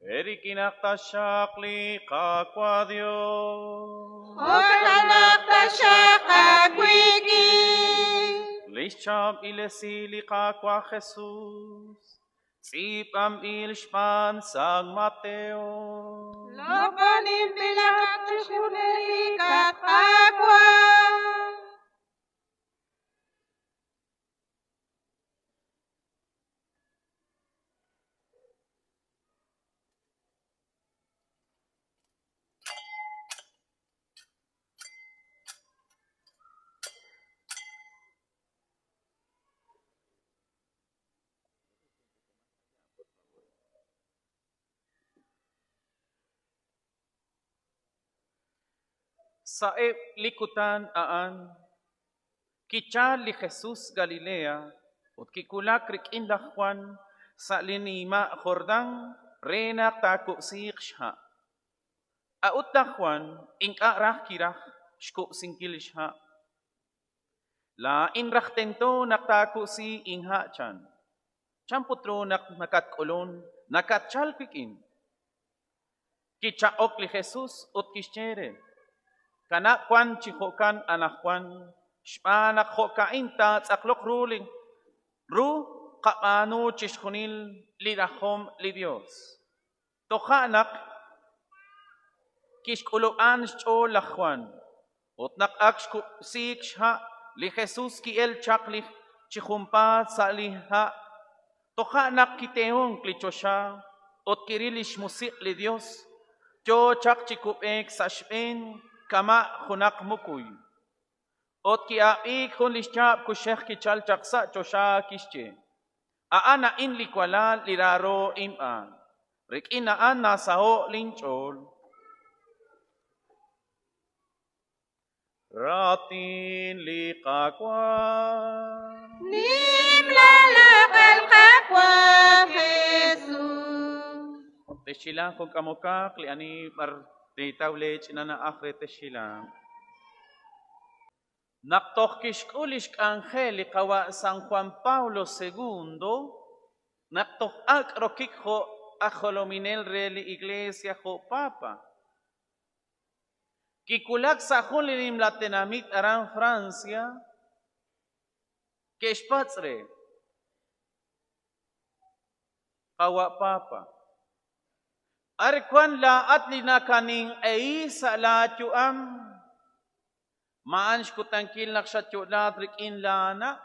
Rik'inaq taxaq li Qaawa' Dios. Jo'kanaq taxaq aawik'in. Lix chaab'il esil li Qaawa' Jesus, tz'iib'anb'il xb'aan San Mateo. Loq'oninb'ilaq chi junelik, at Qaawa'. Sa'eb' li kutan a'an kichal li Jesus Galilea ut kiwulak rik'in laj Jwan sa' li nima' Jordán re naq taakub'siiq xha'. A'ut laj Jwan ink'a' raj kiraj xkub'sinkil xha'. Laa'in raj tento naq taakub'si inha' chan. Chan put ru naq nakatk'ulun, nakatchalk wik'in? Kichaq'ok li Jesus ut kixye re, Kanab' wan chi jo'kan anaqwan, xb'aan naq jo'ka'in taatz'aqloq ru li ru qab'aanu chixjunil li rajom li Yos. Toja' naq kixk'ulub'an xch'ool laj Jwan, ut naq ak xkub'siik xha', li Jesus ki'elk chaq li chi junpaat sa' li ha'. Toja' naq kitehonk li choxa ut kiril li xmusiq' li Yos yo chaq chi kub'eek sa' xb'een kama' junaq mukuy. Ut ki'ab'iik jun li xyaab' kuxej kichalk chaq sa' choxa kixye: A'an a'in li walal li raaro inb'aan. Rik'in a'an nasaho'k linch'ool. Raatin li Qaawa'. Nimla loq'al Qaawa' Jesus. Texhilanq jun k'amokaq li ani b'ar teetaw lee ch'ina na'aj re texhilanq. Naq toj kixk'ul lix k'anjel li Qawa' San Juan Pablo Segundo, naq toj ak' rokik jo' aj jolominel re li Iglesia jo' Papa, kiwulak sa' jun li nimla tenamit aran Francia, ke'xpatz' re, Qawa' Papa, b'ar wan laa'at li nakaninq'ehi sa' laayu'am? Ma a'an xkutankil naq xatyo'laak rik'in laana'?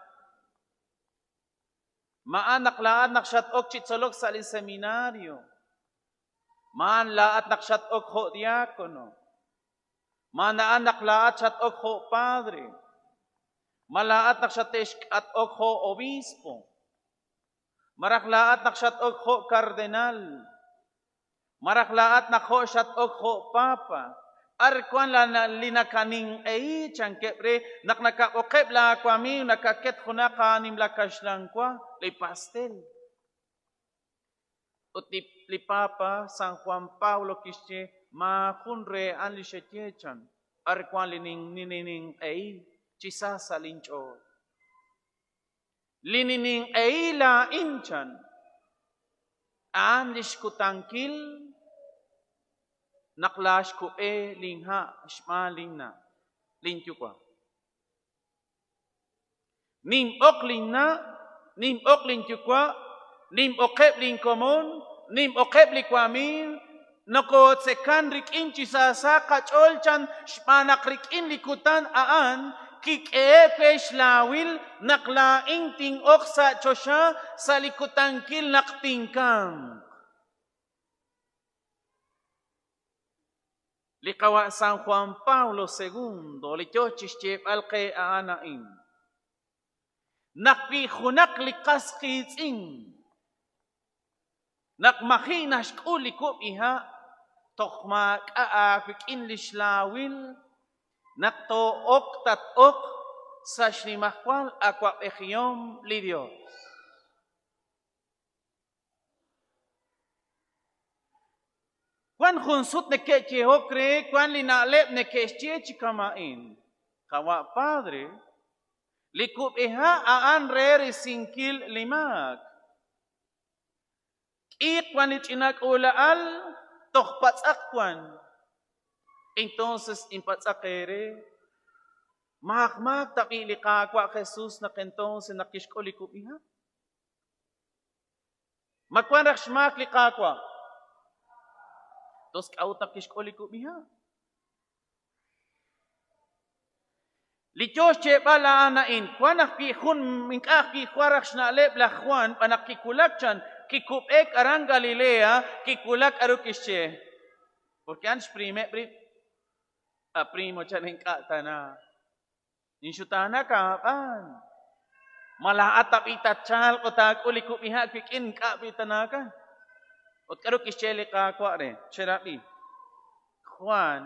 Ma a'an naq laa'at naq xat-ok chi tzolok sa' li seminario? Ma a'an laa'at naq xat-ok jo' diakono? Ma a'an naq laa'at xat-ok jo' padre? Ma laa'at naq xate'xk'at-ok jo' obispo? Malaj laa'at naq xat-ok jo' cardenal? Malaj laa'at naq jo' xat-ok jo' papa? B'ar wank li nakaninq'ehi chankeb' re naq nakab'oqeb' laawamiiw nakaket junaq aanimla kaxlan wa, li pastel? Ut li papa San Juan Pablo kixye, Maajun re a'an li xeye chan, b'ar wank li nininq'ehi chi sa sa' linch'ool. Li nininq'ehi laa'in chan, a'an li xkutankil naq laaxkub'e linha' xb'aan linna', linyuwa'. Ninb'oq linna', ninb'oq linyuwa', ninb'oqeb' linkomon, ninb'oqeb' li wamiiw, nokotzekan rik'in chi saasa qach'ool chan xb'aan naq rik'in li kutan a'an kik'ehe'k we xlaawil naq laa'in tin'ok sa' choxa sa' li kutankil naq tinkamq. Li Qawa' San Juan Pablo Segundo li yoo chixyeeb'al qe a'an a'in, Naq wi junaq li qas qiitz'in naq maji' naxk'ul li kub'iha' toj maak'a' aawik'in lix laawil naq too'ok tat-ok sa' xnimajwal awa'b'ejihom li Dios. Wan jun sut neke'yehok re wan li na'leb' neke'xye chi kama'in, Qawa' Padre, li kub'iha' a'an re risinkil li maak. K'iiq wan li ch'ina k'uula'al toj patz'aq wan. Entonces inpatz'aq eere, ma aj maak tab'i' li Qaawa' Jesus naq entonces naq kixk'ul li kub'iha'? Ma wan raj xmaak li Qaawa'? Tos k'a'ut naq kixk'ul li kub'iha'? Li yo xyeeb'al a'an a'in, wan ajwi' jun ink'a' ajwi' jwal raj xna'leb' laj Jwan, xb'aan naq kiwulak chan, kikub'eek aran Galilea, kiwulak k'aru kixye. Porque a'an xpriimeb' rib'. A primo chan ink'a' tana. Ninxutaanak aab'aan. Ma laa'at tab'i' tatchalq ut taak'ul li kub'iha' wik'in ink'a' b'i' tanaakan. Ut k'aru kixye li Qaawa' re? Cherab'i. Juan,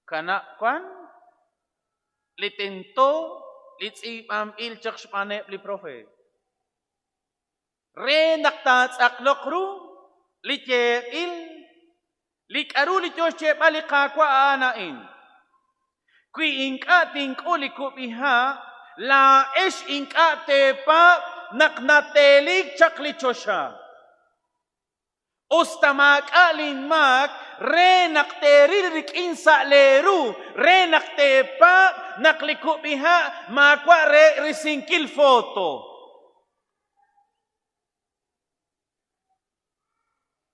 kanab' wan li tento li tz'iib'anb'il chaq xb'aaneb' li profeet. Re naq taatz'aqloq ru li yeeb'il, li k'a'ru li yoo xyeeb'al li Qaawa' a'an a'in, Wi ink'a' tink'ul li kub'iha', laa'ex ink'a' teepaab' naq nateeliik chaq li choxa. Us ta maak'a' linmaak, re naq teeril rik'in sa' leeru, re naq teepaab' naq li kub'iha' maawa' re risinkil foto.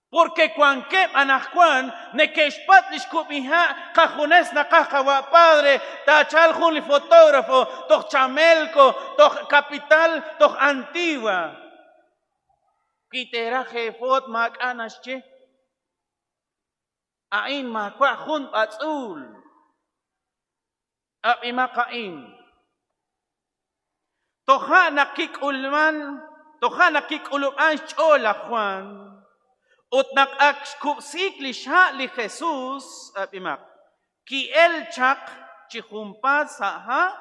Porque wankeb' anaqwan neke'xpatz' li xkub'iha' qajunes naqaj qawa' padre, taachalq jun li fotógrafo toj Chamelco, toj Capital, toj Antigua. Wi teeraj eefoot maak'a' naxye. A'in maawa' jun b'atz'uul. Ab'imaq a'in. Toja' naq kik'ulman, toja' naq kik'ulub'an xch'ool laj Jwan, ut naq ak xkub'siik li xha' li Jesus, ab'imaq, ki'el chaq chi junpaat sa' ha',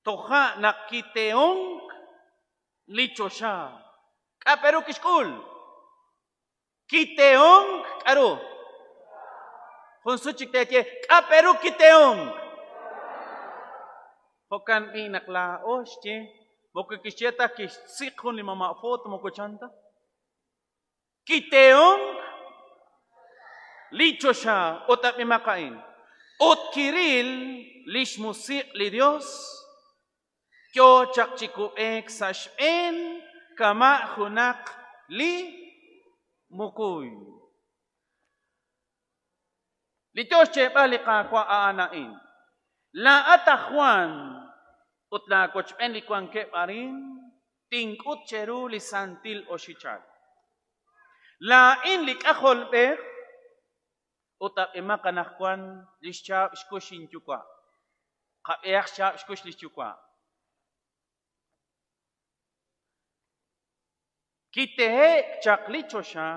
toja' naq kitehonk li choxa. K'a' pe ru kixk'ul? Kitehonk k'aru? Jun sut chik teeye, k'a' pe ru kitehonk? Jo'kan b'i' naq laa'o xye, moko kixye ta kixtziq jun li mama' foto moko chan ta. Kitehonk li choxa ut ab'imaq a'in. Ut kiril li xmusiq' li Dios Yo chaq chi kub'eek sa' xb'een kama' junaq li mukuy. Li yo xyeeb'al li Qaawa' a'an a'in, Laa'at aj Jwan ut laawochb'een li wankeb' arin tink'ut cheru li santil oxichal. Laa'in li K'ajolb'ej Ut ab'imaq anaqwan li xchaab' xkux inyuwa'. Qab'ihaq xchaab' xkux li xyuwa'. Kitehe'k chaq li choxa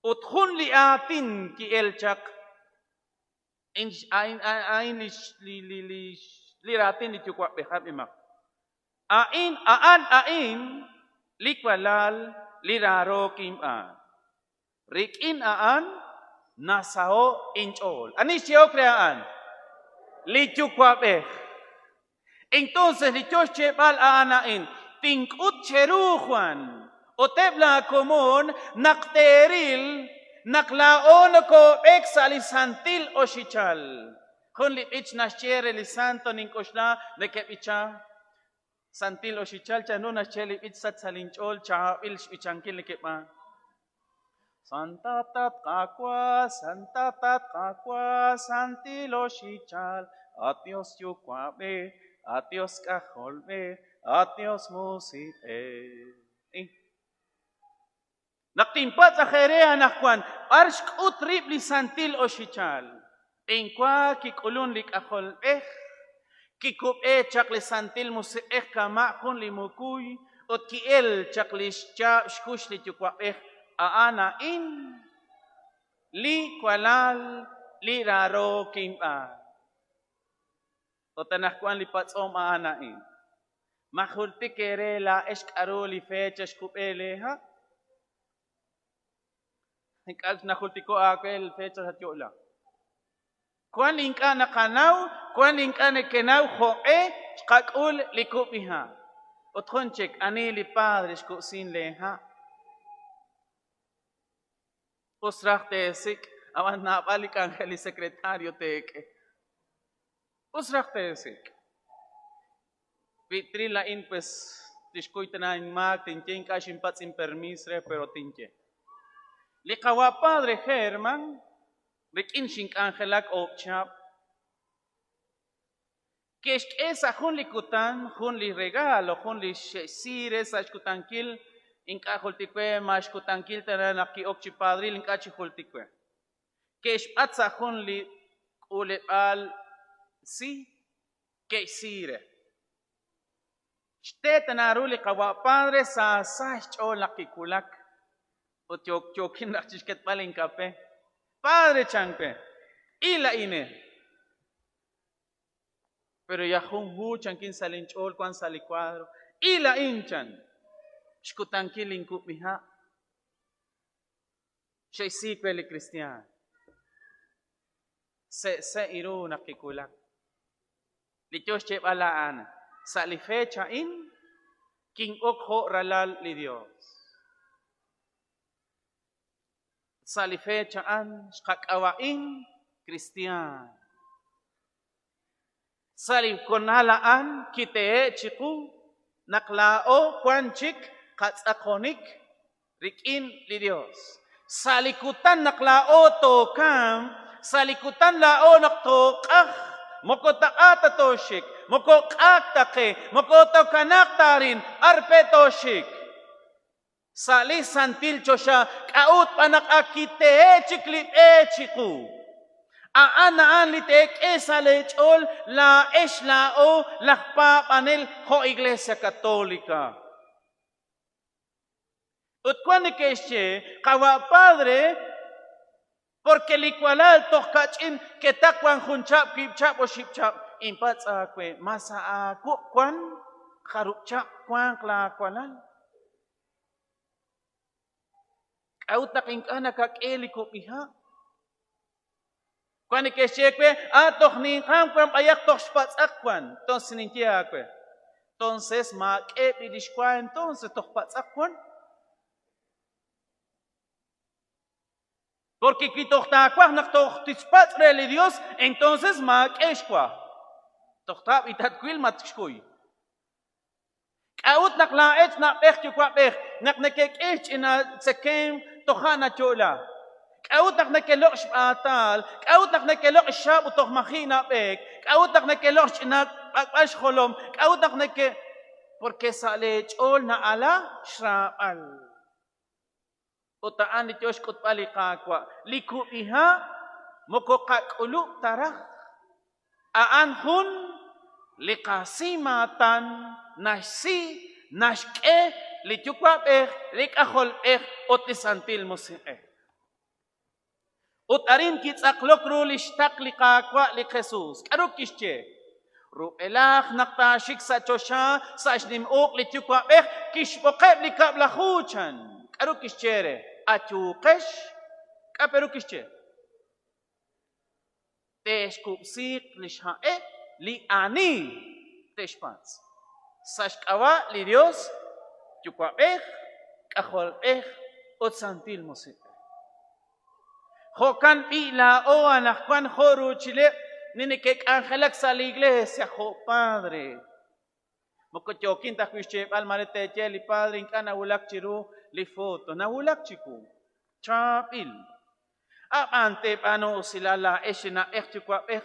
ut jun li aatin ki'el chaq, a'in li raatin li yuwa'b'ej, ab'imaq. A'in, a'an a'in li walal li raarook inb'aan. Rik'in a'an nasaho' inch'ool. Ani xyehok re a'an? Li Yuwa'b'ej. Entonces li yo xyeeb'al a'an a'in, Tink'ut cheru, Jwan, ut eb' laa komon naq teeril naq laa'o nokoob'eek sa' li santil oxichal. Jun li b'ich naxye re li santo nink'oxla neke'b'icha. Santil oxichal chanru naxye li b'ich sach sa' linch'ool chaab'il xb'ichankil neke'b'aan. Santa tat Qaawa', Santa tat Qaawa', Santil oxichal, at Dios Yuwa'b'ej, at Dios K'ajolb'ej, at Dios Musiq'ej. Naq tinpatz' aj eere anaqwan, b'ar xk'ut rib' li santil oxichal? B'enwa kik'ulun li K'ajolb'ej, kikub'e chaq li Santil Musiq'ej kama' jun li mukuy ut ki'el chaq li xyaab' xkux li Yuwa'b'ej, A'an a'in li walal li raarook inb'aan. Ut anaqwan li patz'om a'an a'in, Ma jultik eere laa'ex k'aru li fecha xkub'e leeha'? Ink'a' najultiko' aawe li fecha xatyo'la. Wan li ink'a' naqanaw, wan li ink'a' nekenaw jo'q'e xqak'ul li kub'iha'. Ut jun chik, ani li padre xkub'sin leeha'? Us raj teesik', ab'an naab'al li k'anjel li secretario teek'e. Us raj teesik'. Wi tril a'in, pues tixkuy tana inmaak, tinye ink'a' xinpatz' inpermiis re, pero tinye. Li qawa' Padre German, rik'in xink'anjelak oob' chihab', ke'xk'e sa' jun li kutan jun li regalo, jun li xe'xsi re sa' xkutankil, ink'a' jultik we ma xkutankil tana naq ki'ok chi padril, ink'a' chi jultik we. Ke'xb'at sa' jun li k'uuleb'aal si, ke'xsi re. Xte tana ru li qawa' Padre saasa xch'ool naq kiwulak ut yookin raj chixketb'al inkape. Padre, chan we, il a'in eh. Pero yal jun hu chankin sa' linch'ool wank sa' li cuadro. Il a'in, chan, xkutankil linkub'iha'. Xe'xsi we li kristiaan. Se'se' ru naq kiwulak. Li yo xyeeb'al a'an, sa' li fecha a'in kin'ok jo' ralal li Dios. Sa' li fecha a'an xqak'ab'a'in kristiaan. Sa' li hoonal a'an kitehe' chiqu naq laa'o wan chik qatz'aqonik rik'in li Dios. Sa' li kutan naq laa'o tookamq, sa' li kutan laa'o naq tooq'ajq, moko taq'a ta tooxik, moko q'aak ta qe, moko tookanaaq ta arin, b'ar pe' tooxik? Sa' li santil choxa, k'a'ut b'an naq ak kitehe' chik li b'e chiqu? A'an a'an li teek'e sa' lee ch'ool laa'ex laa'o laj paab'anel jo' Iglesia Católica. Ut wan neke'xye, Qawa' Padre, porque li walal toj ka'ch'in ketaq wan jun chab', wiib' chab', oxib' chab'. Inpatz' aawe, ma sa' aawuq' wan jarub' chab' wanq laa walal? K'a'ut naq ink'a' nakak'e li kub'iha'? Wan neke'xye we, ah, toj ninqan wan b'ayaq toj xpatz'aq wan. Entonces ninye aawe, entonces maak'e b'i lix wa entonces toj patz'aq wan. Porque wi toj taawaj naq toj tixpatz' re li Dios, entonces maak'e xwa. Toj taab'i tatwil ma txkuy. K'a'ut naq laa'ex na'b'ej yuwa'b'ej naq nekek'e xch'ina tzekemq toja' nayo'la? K'a'ut naq nekeloq' xb'aatal? K'a'ut naq nekeloq' xxaab' ut toj maji' nab'eek? K'a'ut naq nekeloq' xch'ina b'ak'b'al xjolom? K'a'ut naq neke Porque sa' lee ch'ool na'ala xraab'al. Ut a'an li yoo xk'utb'al li Qaawa'. Li kub'iha' moko qak'ulub' ta raj. A'an jun li qasimaatan naxsi, naxk'e li Yuwa'b'ej, li K'ajolb'ej ut li Santil Musiq'ej. Ut arin kitz'aqlok ru li xtaql li Qaawa' li Jesus. K'aru kixye? Rub'elaj naq taaxik sa' choxa sa' xnim uq' li Yuwa'b'ej, kixb'oqeb' li kab'laju chan. K'aru kixye re? Ayuuqex. K'a' pe ru kixye? Te'xkub'siiq li xha'eb' li ani te'xpatz'. Sa' xk'ab'a' li Dios, Yuwa'b'ej, K'ajolb'ej ut Santil Musiq'ej. Jo'kan b'i' laa'o anaqwan jo' ruuchileb' li neke'k'anjelak sa' li Iglesia jo' padre. Moko yookin ta ajwi' xyeeb'al mare teeye li padre ink'a' nawulak chiru li foto. Nawulak chiwu. Chaab'il. Ab'an teeb'aanu usilal laa'ex li na'b'ej yuwa'b'ej.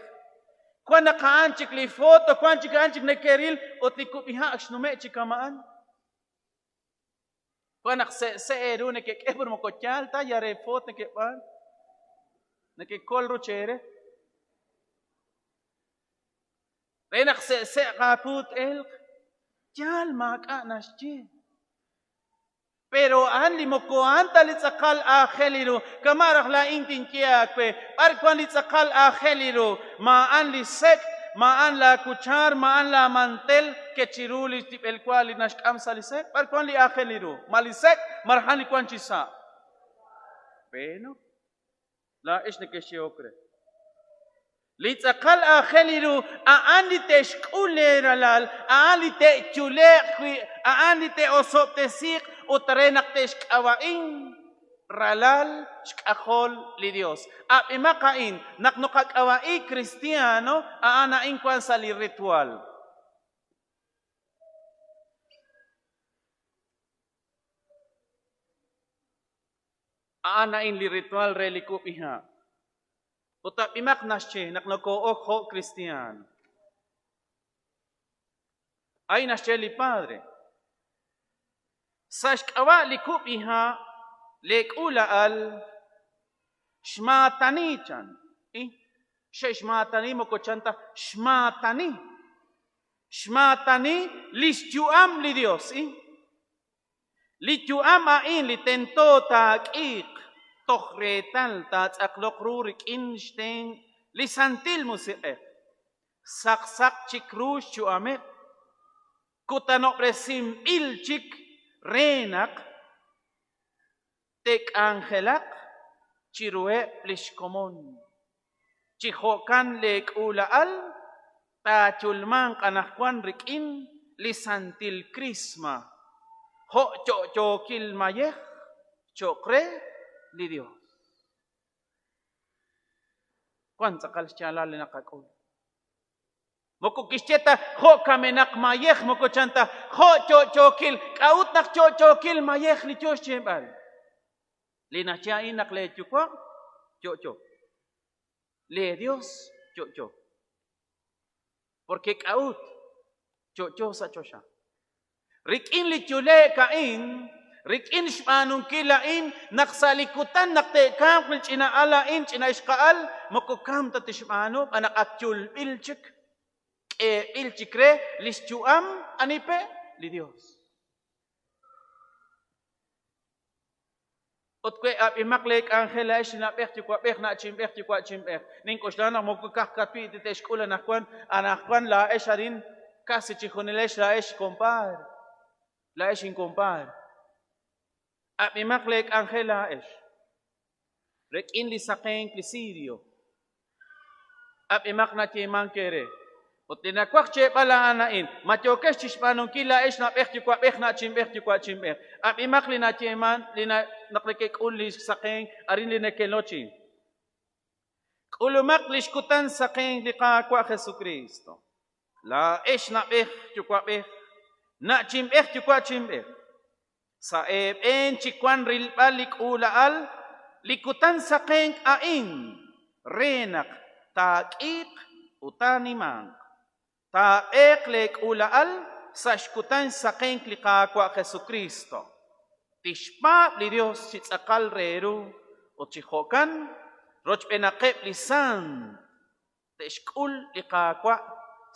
Wan naq a'an chik li foto, wan chik a'an chik neke'ril ut li kub'iha' ak xnume' chi kama'an. Wan naq se'se' eeru nekek'e pero moko yaal ta, yal re foot nekeb'aan. Nekekol ru cheere. Re naq se'se' aawu t-elq, yaal maak'a' naxye. Pero a'an li moko a'an ta li tz'aqal aajel ru. Kama' raj laa'in tinye aawe, b'ar wank li tz'aqal aajel ru? Ma a'an li sek', ma a'an laakuchar, ma a'an laamantel ke chiru li tib'elwa li naxk'am sa' li sek'? B'ar wank li aajel ru? Ma li sek', malaj a'an li wank chi sa'? Bueno, Laa'ex nekexyehok re. Li tz'aqal aajel ru a'an li te'xk'ul leeralal, a'an li te'yule'q wi', a'an li te'osob'tesiiq ut re naq te'xk'ab'a'in ralal xk'ajol li Dios. Ab'imaq a'in, naq noqak'ab'a'i cristiano, a'an a'in wan sa' li ritual. A'an a'in li ritual re li kub'iha'. Ut ab'imaq naxye naq noko'ok jo' cristiano. A'in naxye li Padre. Sa' xk'ab'a' li kub'iha' leek'uula'al xmaatani chan. I, xe'xmaatani moko chan ta xmaatani. Xmaatani li xyu'am li Dios. I, li yu'am a'in li tento taak'iiq toj reetal taatz'aqloq ru rik'in xtenq' li Santil Musiq'ej. Saqsaq chik ru xyu'ameb', kutanob'resinb'il chik re naq te'k'anjelaq chiruheb' li xkomon. Chi jo'kan leek'uula'al taayulmanq anaqwan rik'in li santil krisma, jo' yo'yookil mayej cho'q re li Yos. Wank tz'aqal xyaalal li naqak'ul. Moko kixye ta jo' kamenaq mayej, moko chan ta jo' yo'yookil. K'a'ut naq yo'yookil mayej li yo xyeeb'al? Li naxye a'in naq leeyuwa' yo'yo. Leeyos yo'yo. Porque k'a'ut yo'yo sa' choxa. Rik'in li yule'k a'in, rik'in xb'aanunkil a'in, naq sa' li kutan naq te'kamq li ch'ina al a'in, ch'ina ixqa'al, moko kamk ta tixb'aanu, xb'aan naq ak yulb'il chik, k'eeb'il chik re li xyu'am ani pe'? Li Yos. Ut we ab'imaq leek'anjel laa'ex li na'b'ej yuwa'b'ej, na'chinb'ej yuwa'chinb'ej. Nink'oxla naq moko ka'aj ta wi' te'xk'ul anaqwan, anaqwan laa'ex arin casi chijunilex laa'ex compadre, laa'ex incompar. Ab'imaq leek'anjel laa'ex rik'in li saqenk li sirio. Ab'imaq nayeemank eere. Ut li nawaj xyeeb'al a'an a'in, ma yookex chi xb'aanunkil laa'ex na'b'ej yuwa'b'ej, na'chinb'ej yuwa'chinb'ej. Ab'imaq li nayeeman li naq nekek'ul li saqenk arin li nekelochi. K'ulumaq li xkutan saqenk li Qaawa' Jesukriist. Laa'ex na'b'ej yuwa'b'ej, na'chinb'ej yuwa'chinb'ej. Sa' eeb'een chi wank rilb'al li k'uula'al li kutan saqenk a'in re naq taak'iiq ut taanimanq. Taab'eeq leek'uula'al sa' xkutan xsaqenk li Qaawa' Jesukriist. Tixpaab' li Yos chi tz'aqal re ru ut chi jo'kan rochb'eenaqeb' li sant te'xk'ul li Qaawa'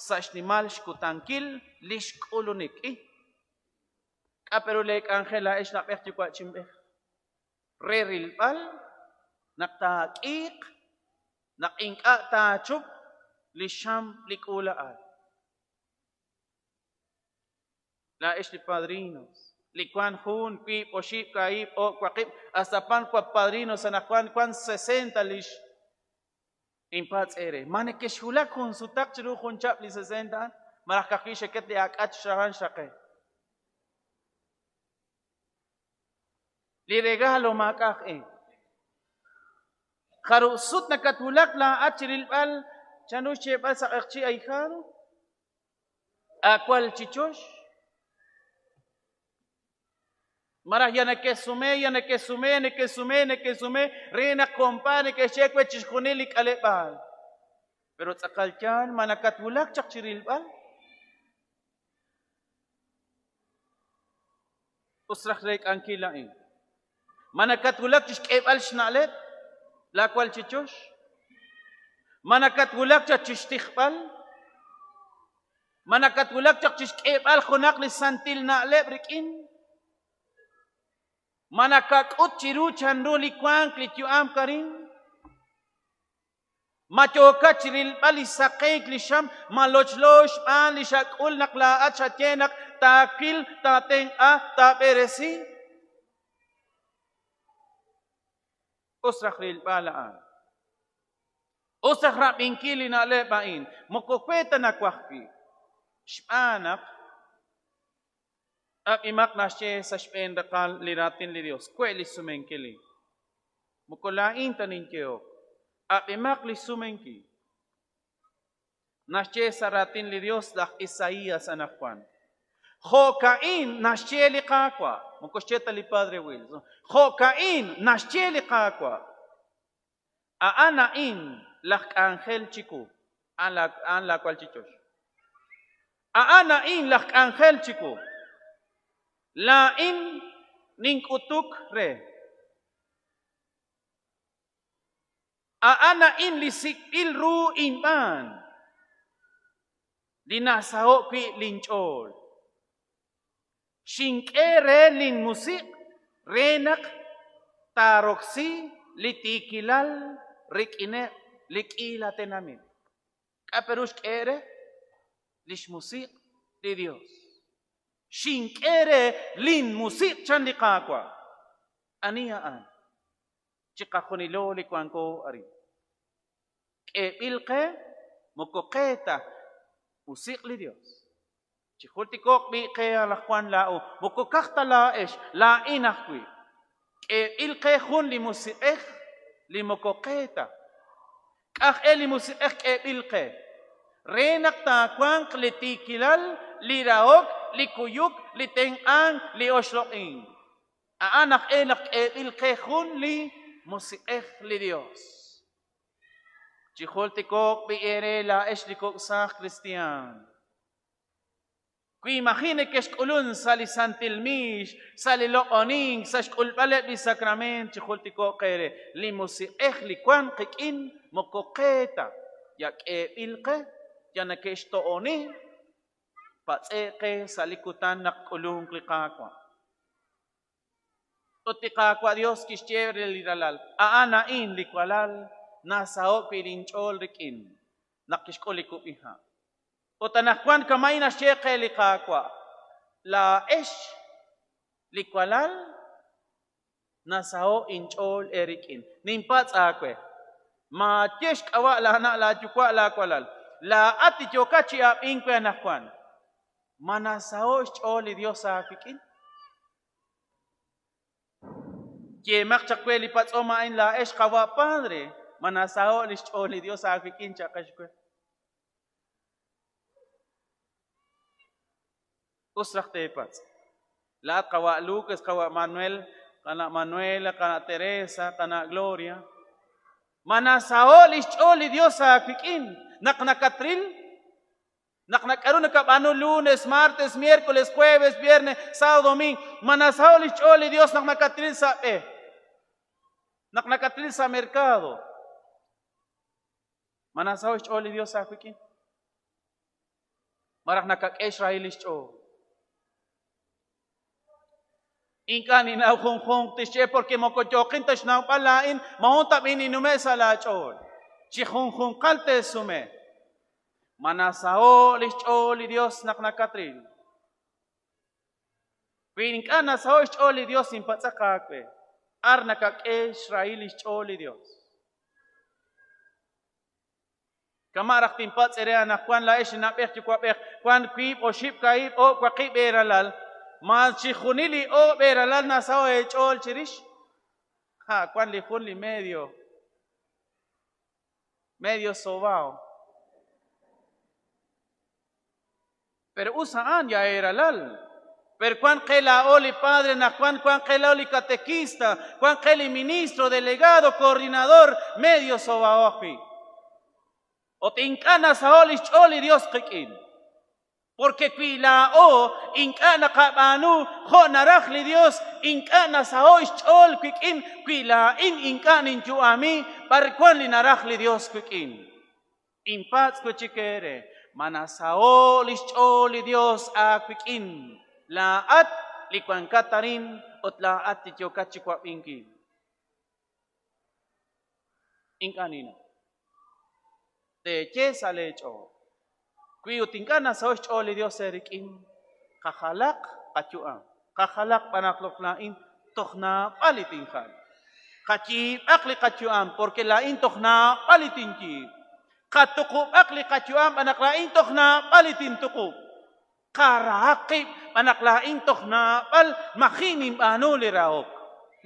sa' xnimal xkutankil li xk'ulunik. K'a' pe ru leek'anjel laa'ex na'b'ej yuwa'chinb'ej? Re rilb'al naq taak'iiq, naq ink'a' taachup li xam li k'uula'al. Laa'ex li padrinos, li wank jun, wiib', oxib', kaahib', oob', waqib', hasta pan wa padrinos anaqwan wank sesenta lix Inpatz' eere, ma nekexwulak jun sutaq chiru jun chab' li sesenta malaj ka'ajwi' xeket li ak'ach xajan xraqe? Li regalo maak'a' aj-e. Jarub' sut nakatwulak laa'at chi rilb'al chanru xyeeb'al sa' q'eqchi' ahijado? Awal chi chox? Malaj ya neke'sume, ya neke'sume, neke'sume, neke'sume re naq kompa neke'xye we chixjunil li k'aleb'aal. Pero tz'aqal yaal ma nakatwulak chaq chi rilb'al? Us raj reek'ankil a'in. Ma nakatwulak chi xk'eeb'al xna'leb' laawal chi chox? Ma nakatwulak chaq chi xtijb'al? Ma nakatwulak chaq chi xk'eeb'al junaq li santil na'leb' rik'in? Ma nakak'ut chiru chanru li wank li yu'am arin? Ma yookat chi rilb'al li saqenk li xam ma lochlo xb'aan li xak'ul naq laa'at xaye naq taawil, taatenq'a, taab'eresi? Us raj rilb'al a'an. Us raj rab'inkil li na'leb' a'in. Moko we ta nawaj wi'. Xb'aan naq ab'imaq naxye sa' xb'een raqal li raatin li Dios. We' li sumenkil. Moko laa'in ta ninyehok. Ab'imaq li xsumenkil. Naxye sa' raatin li Dios laj Isaías anaqwan. Jo'ka'in naxye li Qaawa'. Moko xye ta li Padre Wilson. Jo'ka'in naxye li Qaawa'. A'an a'in laj k'anjel chiwu. A'an laawal chi chox. A'an a'in laj k'anjel chiwu. Laa'in nink'utuk re. A'an a'in li sik'b'il ru inb'aan, li nasaho' wi' linch'ool. Xink'e re linmusiq' re naq taaroksi li tiikilal rik'ineb' li k'iila tenamit. K'a' pe ru xk'e re? Li xmusiq' li Yos. Xink'e re linmusiq' chan li Qaawa'. Ani a'an? Chiqajunilo li wanko arin. K'eeb'il qe moko qe ta musiq' li Yos. Chijultiko'q b'i' qe anaqwan laa'o, moko ka'aj ta laa'ex, laa'in ajwi'. K'eeb'il qe jun li musiq'ej li moko qe ta. K'aj e li musiq'ej k'eeb'il qe? Re naq taawanq li tiikilal, li rahok, li kuyuk, li tenq'ank, li oxloq'ink. A'an aj e naq k'eeb'il qe jun li musiq'ej li Dios. Chijultiko'q b'i' eere laa'ex li kok' saaj kristiaan. Wi maji' nekexk'ulun sa' li santil miix, sa' li loq'onink, sa' xk'ulb'aleb' li sakrament, chijultiko'q eere, li musiq'ej li wank qik'in moko qe ta, ya k'eeb'il qe, ya neke'xto'oni, patz'e'q qe sa' li kutan naq k'ulunk li Qaawa'. Ut li Qaawa' Dios kixye re li Ralal, A'an a'in li walal, nasaho'k wi' linch'ool rik'in, naq kixk'ul li kub'iha'. Ut anaqwan kama'in naxye qe li Qaawa', Laa'ex li walal, nasaho' inch'ool eerik'in. Ninpatz' aawe, maaye xk'ab'a' laana' laayuwa' laawalal, laa'at li yookat chi ab'ink we anaqwan, ma nasaho' xch'ool li Dios aawik'in? Yeemaq chaq we li patz'om a'in laa'ex qawa' Padre, ma nasaho' li xch'ool li Dios aawik'in chaqex we? Us raj teepatz'. Laa'at qawa' Lucas, qawa' Manuel, qana' Manuela, qana' Teresa, qana' Gloria. Ma nasaho' li xch'ool li Dios aawik'in naq nakatril? Naq nak'aru nakab'aanu lunes, martes, miércoles, jueves, viernes, sábado, domingo, ma nasaho' li xch'ool li Dios naq nakatril sa' b'e? Naq nakatril sa' mercado? Ma nasaho' xch'ool li Dios aawik'in? Malaj nakak'e xrahil li xch'ool? Ink'a' ninnaw junjunq tixye porque moko yooqin ta xnawb'al laa'in ma jun tab'i ninnume' sa' laach'ool. Chi junjunqal teesume. Ma nasaho' li xch'ool li Dios naq nakatril? Wi ink'a' nasaho' xch'ool li Dios inpatz'aq aawe, ar nakak'e xrahil li xch'ool li Dios? Kama' raj tinpatz' eere anaqwan laa'ex li na'b'ej yuwa'b'ej, wank wiib', oxib', kaahib', oob', waqib' eeralal, ma chixjunil li oob' eeralal nasaho' eech'ool chirix? Ha, wank li jun li medio medio sobao. Pero us a'an ya eeralal. Pero wank qe laa'o li padre naq wank wank qe laa'o li catequista, wank qe li ministro, delegado, coordinador, medio sobao ajwi'. Ut ink'a' nasaho' li xch'ool li Dios qik'in. Porque wi laa'o ink'a' naqab'aanu jo' naraj li Dios, ink'a' nasaho' xch'ool wik'in wi laa'in ink'a' ninyu'ami b'ar wan li naraj li Dios wik'in. Inpatz' wi' chik eere, ma nasaho' li xch'ool li Dios aawik'in, laa'at li wankat arin ut laa'at li yookat chi wab'inkil? Ink'a' ninnaw. Teeye sa' leech'ool. Wi ut ink'a' nasaho' xch'ool li Dios eerik'in, qajalaq qayu'am, qajalaq b'an naq laa'in toj naab'al li tinjal. Qayiib'aq li qayu'am, porque laa'in toj naab'al li tinyiib'. Qatuqub'aq li qayu'am b'an naq laa'in toj naab'al li tintuqub'. Qarahaq qib' b'an naq laa'in toj naab'al maji' ninb'aanu li rahok.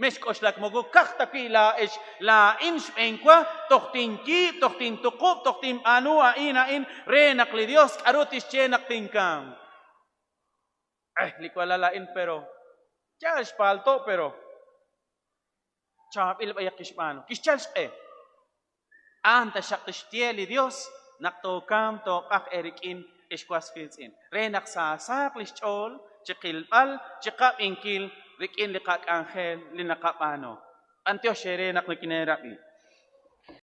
Mexk'oxlak moko ka'aj ta wi' laa'ex, laa'in xb'eenwa toj tinyiib', toj tintuqub', toj tinb'aanu a'in a'in re naq li Dios k'aru tixye naq tinkamq. Eh, li walal a'in pero yaal xpaalto' pero chaab'il b'ayaq kixb'aanu. Kixyal xq'e. A'an taxaq tixye li Dios naq tookamq tooq'ajq eerik'in ex was wiitz'in, re naq saasaaq li xch'ool chiqilb'al, chiqab'inkil rik'in li qak'anjel li naqab'aanu. B'antiox eere naq nikineerab'i.